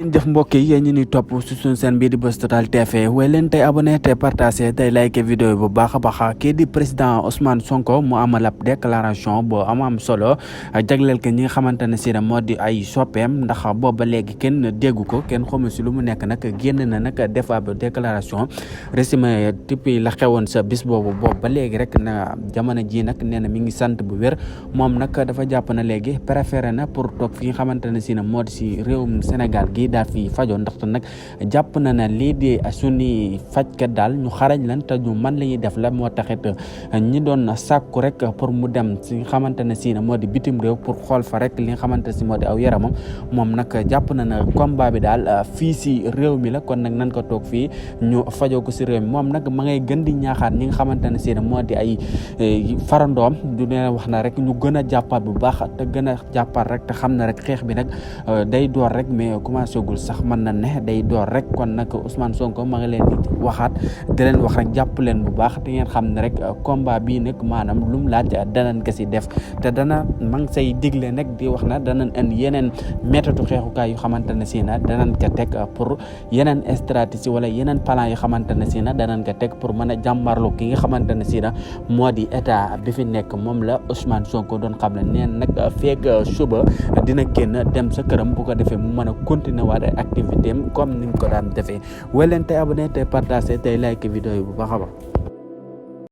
jëf mbokk yi yéen ñu ni topp su suñu seen bii di Buzz Total TV way leen tey abonné te partagé tey like vidéo bu baax a baax kii di président Ousmane Sonko mu amal ab déclaration boo am solo jagleel ko ñi nga xamante ne si moo di ay soppeem ndax booba léegi kenn déggu ko kenn xamul si lu mu nekk nag génn na nag def ab déclaration résumé depuis la xewoon sa bis boobu ba léegi rek na jamono ji nag nee na mi ngi sant bu wér moom nag dafa jàpp na léegi préféré na pour toog fi nga xamante ne si moo di si réewum Sénégal gi daal fi fajoo ndaxte nag jàpp na ne lii di suñuy fajkat daal ñu xarañ lan te ñu man la ñuy def la moo taxit ñi doon sàkku rek pour mu dem si nga xamante ne si moo di bitim réew pour xool fa rek li nga xamante si moo di aw yaramam moom nag jàpp na ne combat bi daal fii si réew mi la kon nag nan ko toog fii ñu fajoo ko si réew mi moom nag ma ngay gën di ñaaxaat ñi nga xamante ne si moo di ay farandoom du ne wax na rek ñu gën a jàppaat bu baax te gën a jàppaat rek te xam na rek xeex bi nag day door rek mais commencé gul sax mën na ne day door rek kon nag Ousmane Sonko ma ngi leen di waxaat di leen wax rek jàpp leen bu baax te ngeen xam ne rek combat bii nag maanaam lu mu laaj danañ ko si def te dana ma ngi say digle nag di wax na danañ indi yeneen méthode xeexukaay yu xamante ne si na danañ ko teg pour yeneen stratégie wala yeneen plan yu xamante ne si na danañ ko teg pour mën a jàmmarlu ki nga xamante ne si na moo di état bi fi nekk moom la Ousmane Sonko doon xam ne neen nag feeg suba dina génn dem sa këram bu ko defee mu mën a continuer waat activité am comme ni mu ko daan defee wala leen tey abonné tey partagé tey like vidéo yi bu baax a baax